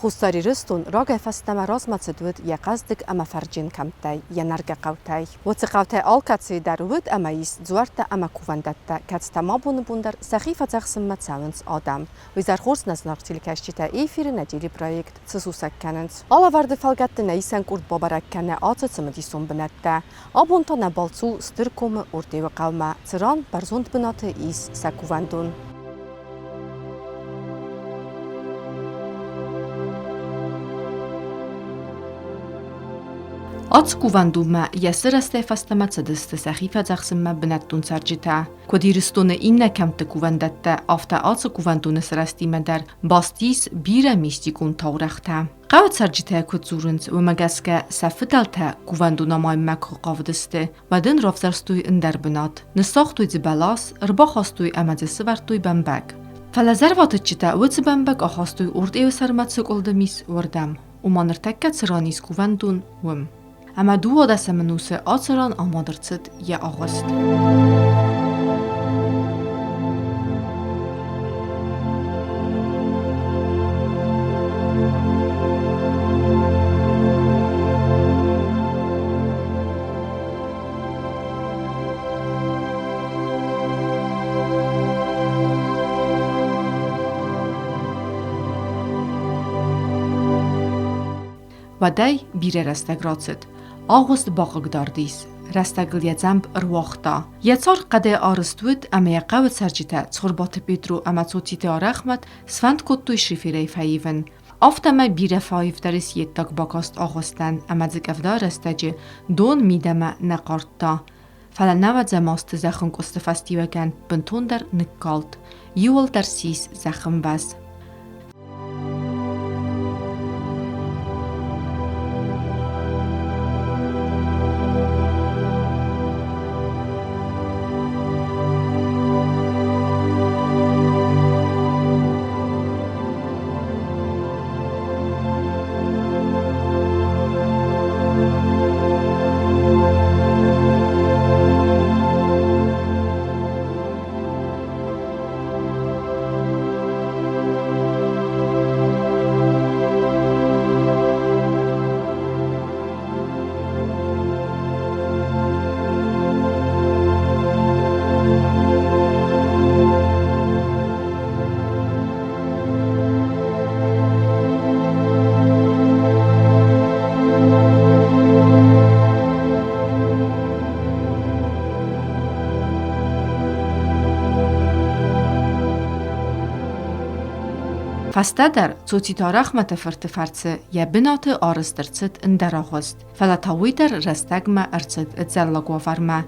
Хуссар Ирыстон рагӕй фӕстӕмӕ размӕцыд уыд йӕ хъӕздыг ӕмӕ фӕрджын кӕмттӕй, йӕ нӕргӕ хъӕутӕй. Уыцы хъӕутӕй алкӕцыйы дӕр уыд ӕмӕ ис дзуӕрттӕ ӕмӕ кувӕндӕттӕ, кӕцытӕ ма боны бон дӕр сӕхи фӕдзӕхсынмӕ цӕуынц адӕм. Уый дӕр хорз нӕ зынаргъ телекӕсджытӕ эфиры нӕ телепроект цы сусӕг кӕнынц. Алӕвӕрды фӕлгӕтты нӕ исӕн къорд бабӕрӕг кӕны ацы цымыдисон бынӕттӕ. Абон та нӕ балц у Стыр комы Ортъеуы хъӕумӕ, цыран бӕрзонд бынаты ис сӕ кувӕндон. Ацы кувӕндонмӕ йӕ сырӕзтӕй фӕстӕмӕ цыдысты сӕхи фӕдзӕхсынмӕ бынӕттон цӕрджытӕ. Куыд Ирыстоны иннӕ кӕмтты кувӕндӕттӕ, афтӕ ацы кувӕндоны сырӕзтимӕ дӕр баст ис бирӕ мистикон таурӕгътӕ. Хъӕуы цӕрджытӕ куыд дзурынц, уымӕ гӕсгӕ сӕ фыдӕлтӕ кувӕндон амайынмӕ куы хъавыдысты, уӕд ын равзӕрстой ӕндӕр бынат. Ныссагътой дзы бӕлас, ӕрбахастой ӕмӕ дзы сывӕрдтой бӕмбӕг. Фӕлӕ зӕрватыччытӕ уыцы бӕмбӕг ахастой Ортъеуы сӕрмӕ цы къуылдым ис, уырдӕм. Ома ныртӕккӕ цы ран ис кувӕндон, уым. Ӕмӕ дыууадӕсӕм ӕнусы ацы ран амад ӕрцыд йӕ агъуыст. Уӕдӕй бирӕ рӕстӕг рацыд. Агъуыст бахъыгдард ис. Рӕстӕгыл йӕ дзӕмб ӕруагъта. Йӕ цар хъӕдӕй арызт уыд ӕмӕ йӕ хъӕуы цӕрджытӕ Цхуырбаты Петру ӕмӕ Цоциты Арӕхмӕт сфӕнд кодтой шиферӕй фӕивын. Афтӕмӕй бирӕ фӕаивдӕр ис йе ддаг бакаст агъуыстӕн ӕмӕ дзы къӕвда рӕстӕджы дон мидӕмӕ нӕ хъардта. Фӕлӕ нӕуӕдзӕм азты зӕххынкъуысты фӕстиуӕгӕн бынтондӕр ныккалд. Иуылдӕр сис зӕххӕмвӕз. Фӕстӕдӕр Цоциты Арӕхмӕты фырты фӕрцы йӕ бынаты арӕзт ӕрцыд ӕндӕр агъуыст, фӕлӕ та уый дӕр рӕстӕгмӕ ӕрцыд ӕдзӕллаг уавӕрмӕ.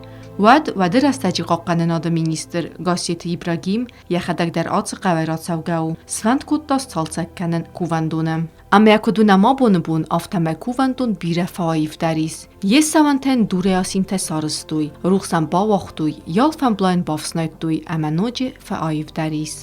Уӕд уӕды рӕстӕджы хъахъхъӕнынады министр Гассеты Ибрагим йӕхӕдӕг дӕр ацы хъӕуӕй рацӕугӕ у, сфӕнд кодта сцалцӕг кӕнын кувӕндоны. Ӕмӕ куыд уынӕм абоны бон, афтӕмӕй кувӕндон бирӕ фӕаивдӕр ис. Йе ссӕуӕнтӕн дурӕй асинтӕ сарӕзтой, рухс ӕм бауагътой, йӕ алфӕмблайын бафснайдтой ӕмӕ ноджы фӕаивдӕр ис.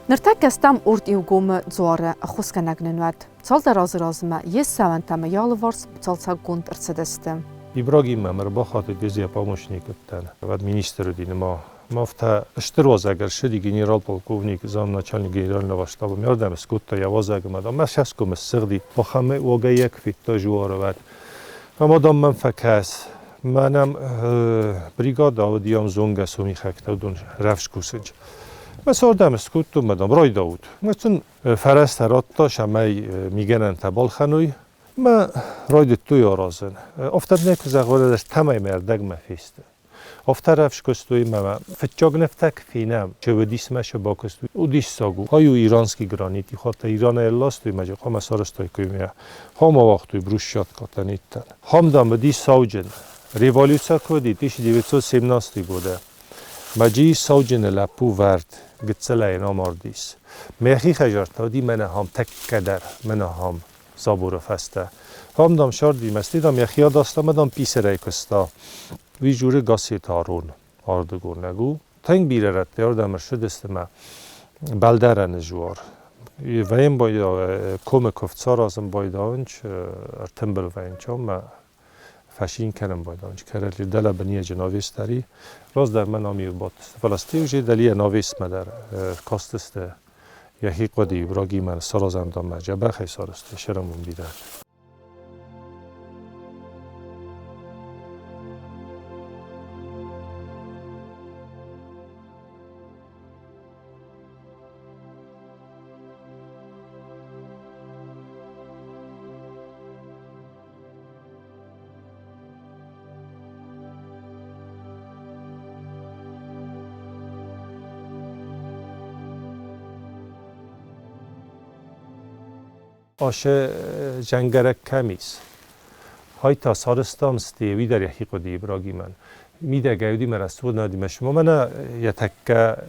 Ныртӕккӕ стӕм Ортъеугомы дзуары ӕххуысгӕнӕг нын уӕд. Цалдӕр азы размӕ йе ссӕуӕнтӕ ӕмӕ йӕ алыварс цалцӕггонд ӕрцыдысты. Ибрагим мӕм ӕрбахатыд, ӕз йӕ помощник уыдтӕн. Уӕд министр уыди нымӕ. Мӕ афтӕ стыр уазӕг ӕрцыди генерал-полковник, замначальник генерального штаба. Ме рдӕм скодта йӕ уазӕг ӕмӕ дам, мӕ цӕсгом ссыгъди. Ахӕмӕй уогӕй федта жуары уӕд. Ӕмӕ дам мӕм фӕкӕс. Мӕнӕ бригада уыди ам зонгӕ сомихӕгтӕ, уыдон рӕвдз кусынч. Мӕ цардӕм скодтон, мӕ дам, райдаут. Мӕ сын фӕрӕзтӕ радта, цӕмӕй мигӕнӕнтӕ балхӕной. Мӕ райдыдтой аразын. Афтӕ нӕ куы зӕгъон, ӕз тӕмӕй мӕ ӕрдӕгмӕ фесты. Афтӕ рӕвскуыстой мӕ фыццаг нывтӕ куы фенӕм, чи уыдис мӕ шы бакуыстой, уыдиссаг у. Ай у иранский гранит, ихатта Иранӕй ӕрластой мӕ хъуамӕ сарӕзтаиккой мӕ. Хъуамӕ уагътой брусчаткӕтӕ ниттӕн. Хам дам уыдис сауджын. Революци куы уыди 1917 годы. Мӕджи сауджыны лӕппу вӕрд. Гыццылӕй амардис. Мӕхи хӕжарта уыди мӕнӕ хам тӕккӕ дӕр, мӕнӕ хам заборы фӕстӕ. Хам дам сарди, мӕсти дам йӕхи адаста мӕ дам писырӕй куыста. Уый журы Гассеты Арон, ардыгон лӕг у. Тынг бирӕ рӕтты ардӕм ӕрцыдысты мӕ Бӕлдӕрӕны жуар. Вӕййын байдауы, комы куывд саразын байдауынч, ӕртымбыл вӕййынч ӕмӕ фӕшин кӕнын байдауынч. Кӕрӕдзи дӕлӕ бынйӕджы навестӕри. Раздӕр мӕ нами бадтысты, фӕлӕ стӕй уже дӕлийӕ навесмӕ дӕр кастысты. Йӕхи хъуыди рагимӕ саразӕм дам мӕ джӕбӕхӕй сарӕзтой, сӕрӕмон бирӕ. Ашы джӕнгӕрӕг кӕм ис? Хайта сарыстам сте уый дӕр йӕхи хъуыдыйы брагимӕн. Мидӕгӕй уыди мӕ рӕсугъд нӕ уыди мӕ шума мӕнӕ йӕ тӕккӕ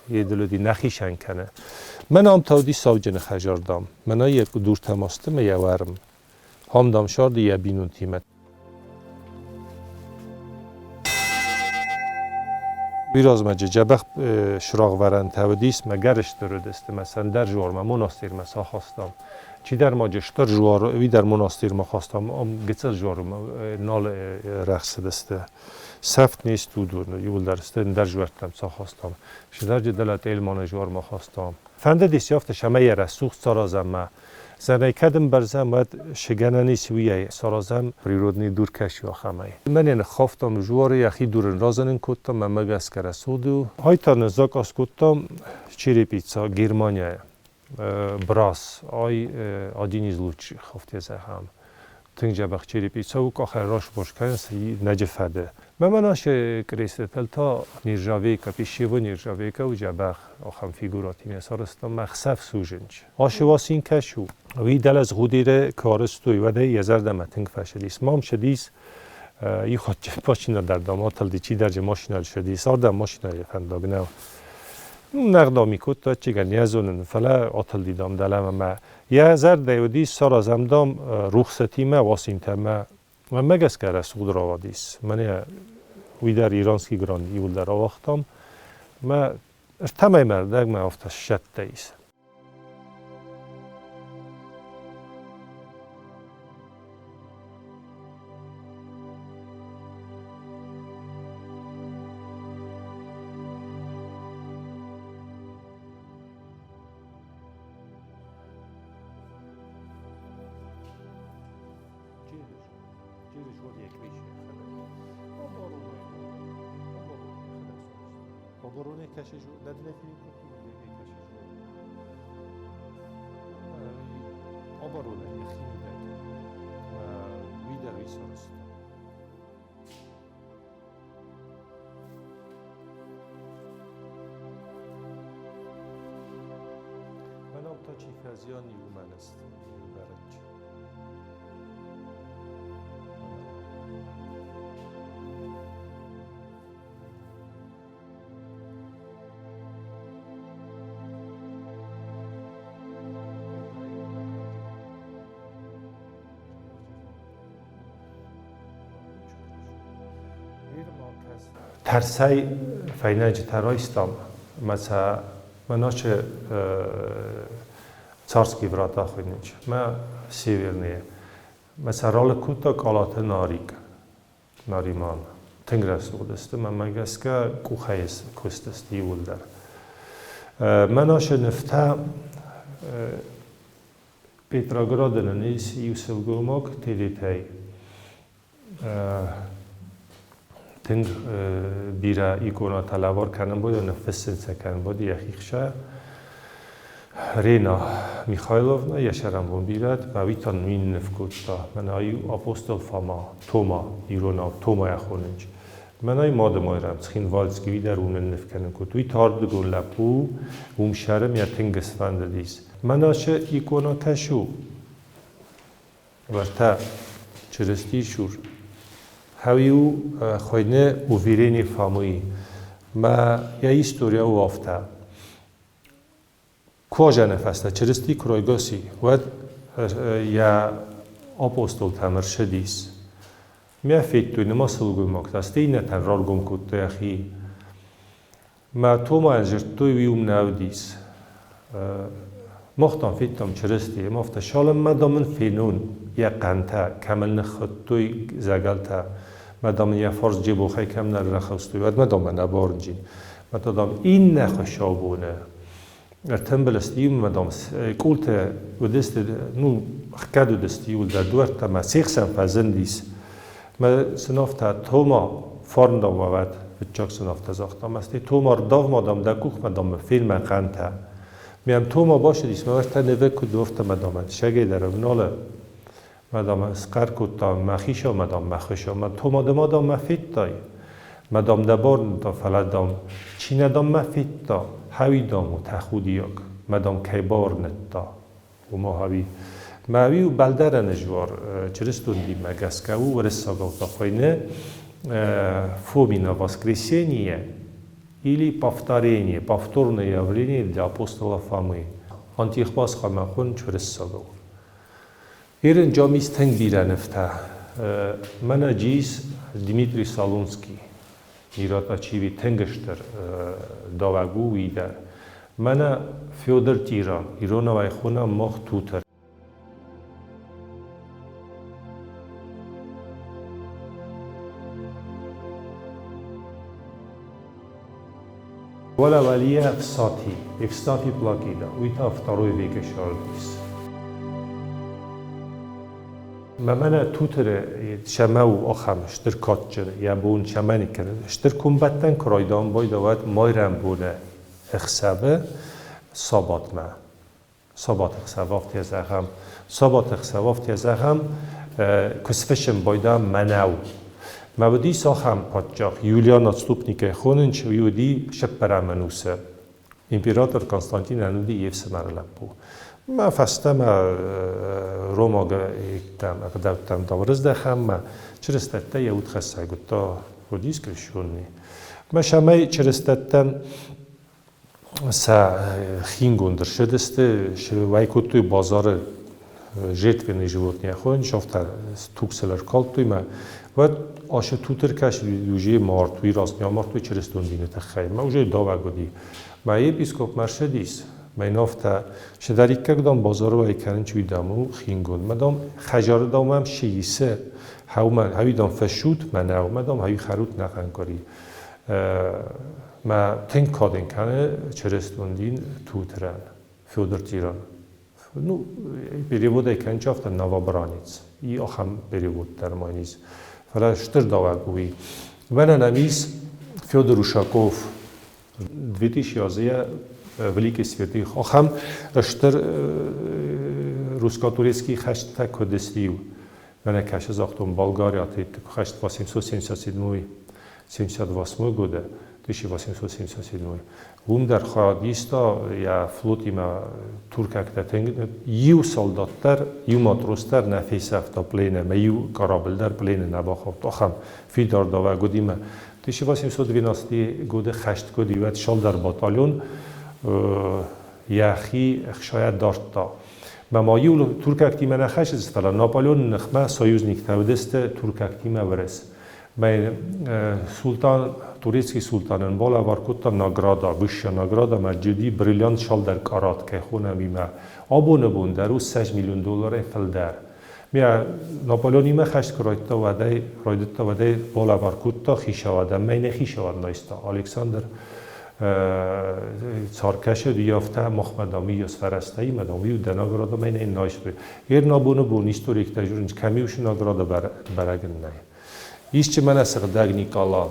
едыл уыди нӕхицӕн кӕны. Мӕн ам та уыди сауджыны хӕзардам. Мӕнӕ йӕ дуртӕм асты мӕ йӕ уӕрм. Ам дам сӕрды йӕ бинонтимӕ. Уый размӕ дзӕбӕх срагъвӕрӕнтӕ уыдис, мӕ гӕрзтыр уыдысты, мӕ сӕндӕр жуармӕ монастырмӕ сахастам. Чидӕр ма джы стыр жуар, уый дӕр монастырмӕ хастам, ам гыццыл жуар нал рӕхсыдысты. Сӕфт не сты уыдон, иууылдӕр сты ӕндӕр жуӕрттӕм сахастам. Чидӕр дӕлӕ Тъелманы жуармӕ хастам. Фӕндыдис афтӕ, цӕмӕй йӕ рӕсугъд саразӕм мӕ Зӕнӕй кӕд ӕмбӕрзӕм, уӕд сыгӕнӕн ис уыйӕй саразӕм природный дуркӕс ахӕмӕй. Мӕнӕ ныххафтам жуары, йӕхи дурын разынын кодтам, мӕнмӕ гӕсгӕ рӕсугъд у. Ай та нын заказ кодтам черепица Германияйӕ. Брас, ай один из лучших хафтезӕхӕм. Тынг дзӕбӕх черепица у, къахӕй расбос кӕнынц нӕджы фӕды. Мӕ мӕнӕ креслетыл та нержавейка, пищевой нержавейка у дзӕбӕх ахӕм фигуратимӕ сарӕзтам мӕ хсӕв сужынч. Ашывасин кӕс у. Уый дӕлӕ Згъудеры куы арӕзтой, уӕд ӕй йӕ зӕрдӕмӕ тынг фӕцыдис. Мам цыдис, ихатджын машинӕ дӕр дам атылди, чидӕр же машинӕйыл цыдис, ардӕм машинӕйы фӕндаг нӕу. Нӕгъдау ми кодта, чигӕ не зонын, фӕлӕ атылди дам дӕлӕмӕ мӕ. Йӕ зӕрдӕ уыдис, саразӕм дам рухсытимӕ, уасинтӕмӕ. Мӕнмӕ гӕсгӕ рӕсугъд рауадис. Мӕнӕ уый дӕр иранский гранд иуылдӕр ауагътам. Мӕ ӕртӕмӕй мӕрдӕгмӕ афтӕ ссӕттӕ ис. Тӕрсӕй фӕйнӕджытӕ райстам ӕмӕ сӕ мӕнӕ Царские врата хуыйнынц, мӕ Северные. Мӕ сӕ ралыг кодта Къалаты Нарик, Нариман. Тынг рӕсугъд сты, мӕнмӕ гӕсгӕ къухӕй куыст сты иууылдӕр. Мӕнӕ сӕ нывтӕ Петрограды нын ис иу сылгоймаг Тедетӕй. Тынг бирӕ иконатӕ лӕвар кӕнын бод, ныффыссын сӕ кӕнын бод йӕхи хсӕ. Рена Михайловна йӕ сӕрӕнбон бирӕ мӕ та мин ныв кодта. Мӕнӕ иу апостол Фома, Тома, иронау Томайӕ хонынч. Мӕнӕй мады Майрӕм Цхинвальский уый дӕр уым нынныв кӕнын кодта. Уый тардыгон лӕппу, уым сӕрым йӕ тынг ысфӕндыдис. Мӕнӕ цы икона кӕс у, Уӕртӕ Чырыстийы цур хӕу-иу хуыйны Уверение Фомы. Мӕ йӕ история у афтӕ. Куадзӕны фӕстӕ Чырысти куы райгас и, уӕд йӕ апостолтӕм ӕрцыдис. Мӕ федтой ныма сылгоймӕгтӕ, стӕй иннӕтӕн раргом кодта йӕхи. Мӕ Томайӕн дзырдтой, уый уым нӕ уыдис. Мах дам федтам Чырыстийы, ӕмӕ афтӕ цалынмӕ дам ын фенон йӕ хъӕнтӕ, кӕм ын ныххуыдтой зӕгӕлтӕ, мӕ дам ын йӕ фарс джебохӕй кӕм нӕ рахастой, уӕдмӕ дам мӕ нӕ барынчын. Мӕ та дам иннӕ хуыцаубоны ӕртымбыл сты иумӕ, дам, къултӕ уыдысты, ну, хгӕд уыдысты иуылдӕр дуӕрттӕ мӕ се хсӕн фӕзындис. Мӕ сын афтӕ, Тома, фарн дам уӕвӕд, фыццаг сын афтӕ загъта. Мӕ стӕй Тома, рдавма, дам, дӕ къухмӕ, дам, фен мӕ хъӕнтӕ. Мӕм Тома бацыдис, мӕ уӕртӕ нывы куыд афтӕ, мӕ дам, сӕгӕй дӕр ӕвналы. Мӕ, дам, схъӕр кодта мӕ хицаумӕ, дам, мӕ хицаумӕ, Тома, ды ма, дам, мӕ федтай? Мӕ, дам, дӕ бар нта, фӕлӕ, дам, чи нӕ, дам, мӕ федта, хӕуи, дам, у тӕхудиаг, мӕ, дам, кӕй бауырныдта, уымӕ хӕуи. Мӕ уый у бӕлдӕрӕны жуар чырыстон динмӕ гӕсгӕ у уырыссагау та хуыйны Фомино воскресенье или повторение, повторное явление для апостола Фомы. Антихбас хъуамӕ хуын чырыссагау. Ирын джамис тынг бирӕ нывтӕ. Мӕнӕ Джис Дмитрий Солунский, Мират-Ачиви тынг стыр давӕг у уый дӕр. Мӕнӕ Федор Тиран, иронау ӕй хонӕм мах Тутыр. Уӕлӕ Валия Всати, Евстафий Плакида, уый та второй векы сӕрдис. Мӕ мӕнӕ Тутыры цӕмӕ у ахӕм стыр кадджын, йӕ бон цӕмӕн кӕны. Стыр комбӕттӕн куы райдан байдавӕд майрӕмбоны ӕхсӕвы сабатмӕ. Сабаты ӕхсӕв афтӕ зӕгъӕм. Сабаты ӕхсӕв афтӕ зӕгъӕм, куы сфысым байдам мӕнӕу. Мӕ уыдис ахӕм паддзах, Юлиан Отступникӕй хонынч, уый уыди сыппӕрӕм ӕнусы. Император Константин ӕнуди йе фсымӕры лӕппу. Мӕ фӕстӕмӕ ромаг ӕгъдӕуттӕм дам рыздӕхӕм, мӕ чырыстӕттӕ йӕ удхӕссӕг уыдта, уыдис крещенный. Мӕ сӕмӕй чырыстӕттӕн сӕ хингонд ӕрцыдысты, уӕй кодтой базары жертвенные животные хонынц, афтӕ туг сыл ӕркалдтой мӕ уӕд ашы тутыр кӕс уже мард, уый раз не амардтой чырыстон дины тыххӕй, мӕ уже давӕг уыди. Мӕ епископ мӕ ӕрцыдис, мӕ йын афтӕ, чидӕриддӕр дам базары уӕй кӕнын чи дам у хингонд, мӕ дам хӕдзары дам мӕм цы исы, хӕумӕ, хӕуи дам фӕссут мӕнӕу, мӕ дам хӕуи хӕрут нӕхъӕн къуыри. Мӕ тынг кадын кӕны чырыстон дин Тутырӕн, Федор Тиран. Ну, переводӕй кӕнчы афтӕ новобранец. И ахӕм перевод дӕр ма ис. Фӕлӕ стыр давӕг уый. Мӕнӕ нӕм ис Федор Ушаков, 2000 азы Великий святых. Ахӕм стыр русско-турецкий хӕстытӕ куыд ссиу. Мӕнӕ кӕсы загътон Болгариаты хӕст 877 78 года, 1877. Уым дӕр хайад иста йӕ флотимӕ туркӕгтӕ тынг иу солдат дӕр, иу матрос дӕр нӕ фесӕфта плены ӕмӕ иу корабль дӕр плены нӕ бахауд. Ахӕм фидар давӕг уыди 1812 годы хӕст куыд уӕд цалдӕр батальон йӕхи ӕхсайӕ дардта. Мӕ ма иу туркӕгтимӕ нӕ хӕцыд, фӕлӕ Наполеоны ныхмӕ союзниктӕ уыдысты туркӕгтимӕ уырыс. Мӕ султан, турецкий султанӕн балӕвар кодта награда, высшая награда, мӕ джиди бриллиант цалдӕр къарат кӕй хонӕм имӕ. Абоны бон дӕр у 6 миллион долларӕй фылдӕр. Мӕ Наполеонимӕ хӕст куы райдыдта, уӕдӕй райдыдта, уӕдӕй балӕвар кодта хицауадӕн, мӕ нӕ хицауад найста. Александр царкӕсы уый афтӕ махмӕ дам уый сфӕрӕзта имӕ дам уый дӕ награда мӕ нӕ найстой. Ер абоны бон историктӕ журнч кӕм иу награда бӕрӕг нӕй. Исчи мӕнӕ сыгъдӕг Никъала,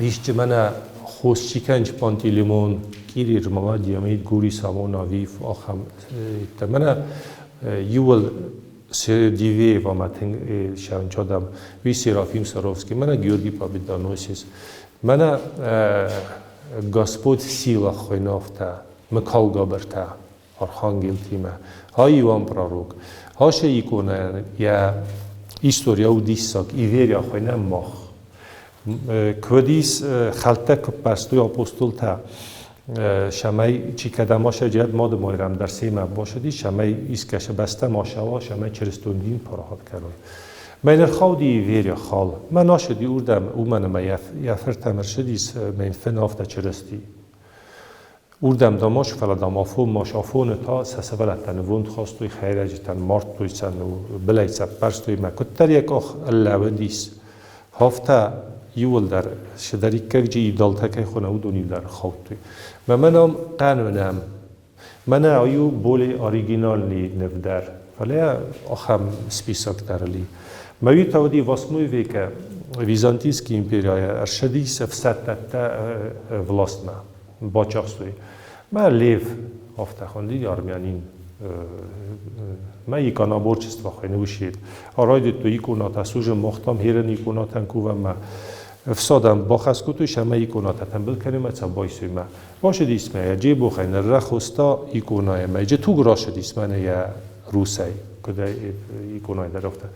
исчи мӕнӕ хосчикӕнч Пантелеймон, Кирир, Маладиамид, Гури, Самон, Авиф, ахӕм мӕнӕ иуыл Дивеева ма тынг сӕнчадам, уый Серафим Саровский, мӕнӕ Георгий Победоносец, мӕнӕ Господь сила хуыйнафтӕ, Мыкалгабыртӕ, архангелтимӕ. Ай Иоанн пророк. Ашы иконӕ йӕ история у диссаг, Иверия хуыйнӕм мах. Куыд ис хӕлттӕ куы ппӕрстой апостолтӕ. Цӕмӕй чи кӕдӕм асӕджы Мады Майрӕм дӕр семӕ басыди, цӕмӕй искӕцы бӕстӕм ацӕуа, цӕмӕй чырыстон дин парахат кӕной. Мӕн ӕрхауди Иверия хал. Мӕн ацыди уырдӕм, уымӕн ӕмӕ йӕ фыртӕм ӕрцыдис мӕн фын афтӕ Чырысти. Уырдӕм дам ас, фӕлӕ дам афон ма афоны та сӕ сывӕллӕттӕ нывонд хастой, хӕйрӕджытӕн мардтой сӕ, былӕй сӕ ппӕрстой мӕ куыддӕр йӕ къах ӕрлӕууыдис, афтӕ иууылдӕр цыдӕриддӕр идолтӕ кӕй хонӕм, уыдон иу дӕр хаудтой. Мӕ мӕн ам хъӕнонӕм. Мӕнӕ ай у более оригинальный ныв дӕр, фӕлӕ ахӕм список дӕр ли. Мӕ уый та уыди восьмой векы Византийский империяйы ӕрсыдис ӕфсӕддӕттӕ властмӕ, бачахстой. Мӕ Лев афтӕ хуынди армянин. Мӕ иконоборчество хуыйны уыщет. Райдыдтой иконатӕ сужын, мохтам херын иконатӕн кувӕнмӕ. Ӕфсадӕн бахӕс кодтой, сӕмӕ иконатӕ тӕмбыл кӕнынмӕ цӕ байсоймӕ. Башыдис мӕ йӕ джебохӕй ныррӕхуыста иконайы мӕ джы туг рашыдис мӕнӕ йӕ русӕй, куыд иконайы дӕр афтӕ.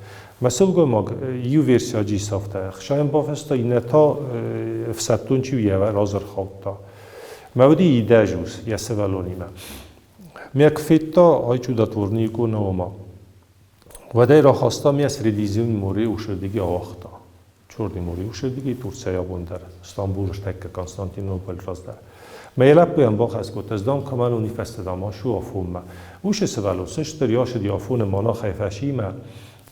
Мӕ сылгоймаг иу версиаджы сафтӕ ӕхсайын бафыста, иннӕ та ӕфсӕддон чи у, йӕ разы рхаудта. Мӕ уыди идӕдз ус йӕ сывӕллонимӕ. Мӕ куы федта, ай чудотворный икона ома. Уӕдӕй рахаста мӕ Средиземный море ушырдыги ауагъта. Черный море ушырдыги Турцияйы абон дӕр, Стамбулы стӕккӕ Константинополь раздӕр. Мӕ лӕппуйӕн бахӕс кодта, ӕз дам кӕмӕн фӕстӕ дам ашу афонмӕ. Усы сывӕллон сыстыр, ясыди афоны монахӕй фӕсимӕ,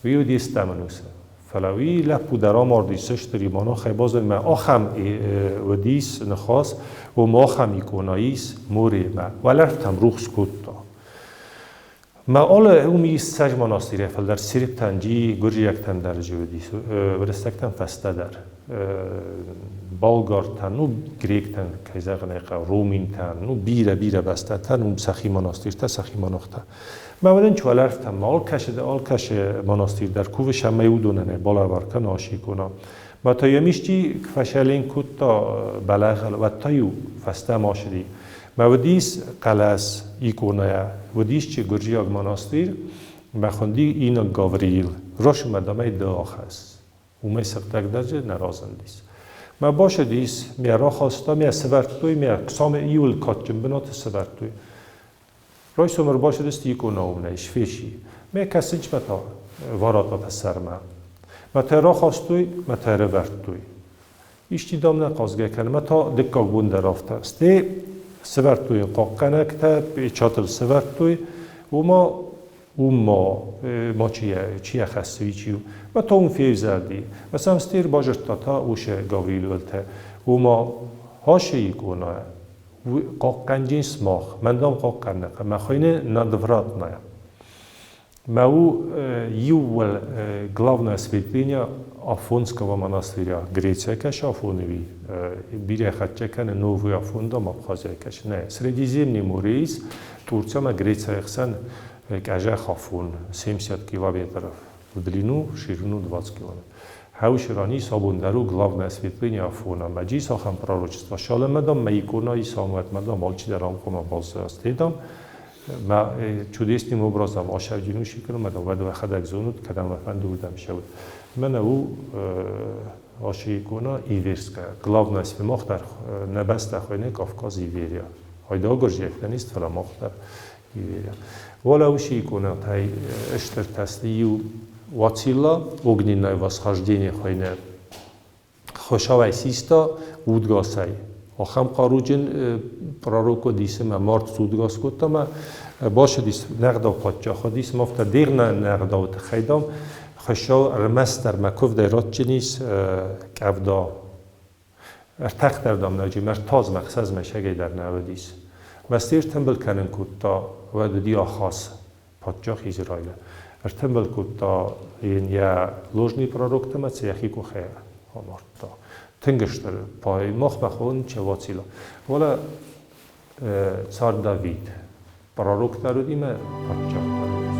уый уыди стӕмын усы. Фӕлӕ уый лӕппу дӕр амарди, сыстыр и монахӕй базармӕ ахӕм уыдис ныхас, уым ахӕм икона ис моремӕ. Уӕлӕрвтӕм рухс кодта. Мӕ алы уым ис цӕг монастырӕй фылдӕр сербтӕн джи гуырдзиӕгтӕн дӕр джи уыдис, уырыссӕгтӕн фӕстӕдӕр. Болгартӕн, ну, гректӕн, кӕй зӕгъын ӕй хъӕуы, руминтӕн, ну, бирӕ-бирӕ бӕстӕтӕн уым сӕхи монастыртӕ, сӕхи монахтӕ. Мӕ уыдон уӕлӕрвтӕм алкӕцы, алкӕцы монастырь дӕр кувы, сӕмӕй уыдонӕн ӕй балӕвар кӕны ас икона. Мӕ та йӕм исчи куы фӕсӕлен кодта бӕлӕгъыл, уӕд та-иу фӕстӕмӕ ацыди. Мӕ уыдис хъӕлӕс иконӕйӕ, уыдис чи гуырдзиаг монастырь, мӕ хуынди Инок Гавриил. Росымӕ дӕмӕй ды ахӕсс. Уымӕй сыгъдӕгдӕр нӕ разындис. Мӕ басыдис, мӕ рахаста, мӕ сывӕрдтой, мӕ самы иуыл кадджын бынаты сывӕрдтой. Райсом ӕрбацыдысты иконӕ сфеси. Мӕ кӕсынчмӕ та варатата сӕрмӕ. Мӕ та рахастой, мӕ та ӕрӕвӕрдтой. Исчи дам нӕ хъазгӕ кӕны, мӕ та дыккаг бон дӕр афтӕ. Стӕй сывӕрдтой йын хъахъхъӕнӕгтӕ, печатыл сывӕрдтой, уымӕ уым ма, ма чи, чи ахӕссы, чи у. Мӕ та уым февзӕрди. Мӕ сӕм стӕй ӕрбазырдта та уыцы Гавриловтӕ. Уымӕ хасы иконӕ, хъахъхъӕнджын смах, мӕн дам хъахъхъӕнӕг, мӕ хуыйны надвратная. Мӕ у иууыл главная святыня Афонского монастыря. Греция кӕсы Афоны бирӕ хатт кӕны Новый Афон дам Абхазия кӕсы. Нӕ, Средиземный море ис Турция ӕмӕ Грецияйы хсӕн къӕзӕх Афон 70 километров в длину, в ширину 20 километров. Хӕусы ис абон дӕр у главная святыня Афона. Мӕ джис ахӕм пророчество. Шалӕмӕ дам мӕ икона ис амуӕтмӕ дам алчидӕр ам хъуамӕ баззайа. Дам мӕ чудесным образом асӕвджын ус икры, мӕ уӕд уӕхӕдӕг зонут, кӕдӕм уӕ фӕнды, уырдӕм цӕут. Мӕнӕ у ашы икона Иверская. Главное, мах дӕр нӕ бӕстӕ хуыйны Кавказ Иверия. Айда гуырдзиӕгтӕн ист, фӕлӕ мах дӕр Иверия. Уӕлӕ уыцы иконӕтӕй стыр тӕсли иу Уацилла, огненное восхождение хуыйны. Хуыцауӕй систа удгасӕй. Ахӕм хъаруджын пророк уыдис ӕмӕ мард судгас кодта ӕмӕ бацыдис нӕгъдау паддзах уыдис ӕмӕ афтӕ де нӕгъдауы тыххӕй дам Хуыцау ӕрмӕстдӕр мӕ куывдӕй радджын ис къӕвда. Ӕртӕхдӕр дам нӕ уыди, ӕртазмӕ, ӕхсӕзмӕ сӕгӕй дӕр нӕ уыдис. Мӕ ӕртымбыл кӕнын кодта, уӕд уыди Ахаз, паддзах Израилы. Ӕртымбыл кодта йын йӕ ложный пророктӕ ӕмӕ сӕ йӕхи къухӕй амардта. Тынг стыр махмӕ хонын Вацила. Фӕлӕ цард Давид пророк дӕр уыди мӕ паддзах дӕр уыдис.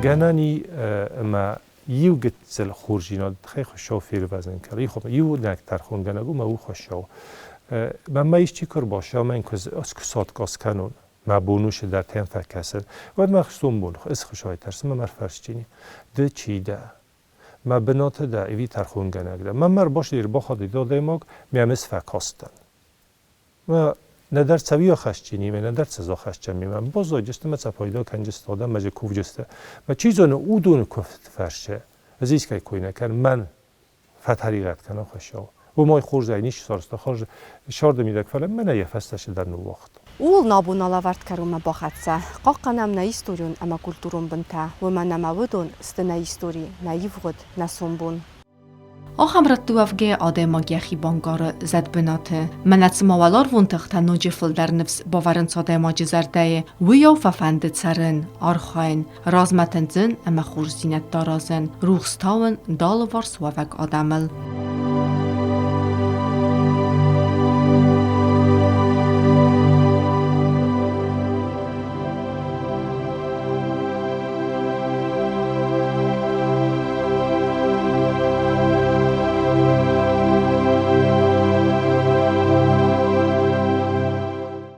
Гӕнӕн и ӕмӕ иу гыццыл хорздзинады тыххӕй Хуыцау фервӕзын кӕны. Иунӕг тӕрхонгӕнӕг у мӕ у Хуыцау. Мӕнмӕ исчи куы ӕрбацӕуа, мӕн куы садкъас кӕнон, мӕ бон у цыдӕртӕм фӕкӕсын, уӕд мӕ сомбон ӕз Хуыцауӕй тӕрсын мӕ ӕрфӕрсджыни. Ды чи дӕ? Мӕ бынаты дӕ ӕви тӕрхонгӕнӕг дӕ? Мӕнмӕ ӕрбацыди ӕрбахатыди адӕймаг, мӕм ӕз фӕкастӕн. Нӕдӕр цӕуио хӕсджынимӕ, нӕдӕр цӕзо хӕсджынимӕ. Баззайдысты мӕ сӕ пайда кӕнджысты адӕм ӕмӕ кувджысты. Мӕ чи зоны, уыдоны куывд фӕрсы. Ӕз искӕй кой нӕ кӕнын, мӕн фӕтӕригъӕд кӕнын Хуыцау. Уымӕй хорзӕй ничи сарӕзта, хорз сӕрды мидӕг, фӕлӕ мӕнӕ йӕ фӕстӕ цыдӕр ныууагъта. Ууыл нӕ бон алӕвӕрд кӕронмӕ бахӕццӕ. Хъахъхъӕнӕм нӕ историон ӕмӕ культурон бынтӕ, уымӕн ӕмӕ уыдон сты нӕ истори, нӕ ивгъуыд, нӕ сомбон. Ахӕм рӕтты уӕвгӕйӕ адӕймаг йӕхи банкъары зӕдбынаты. Мӕнӕ цыма уӕларвон тыхтӕ ноджы фылдӕр ныфс бавӕрынц адӕймаджы зӕрдӕйы, уыйау фӕфӕнды цӕрын, архайын, размӕ тындзын ӕмӕ хорздзинӕдтӕ аразын, рухс тауын дӕлыварс уӕвӕг адӕмыл.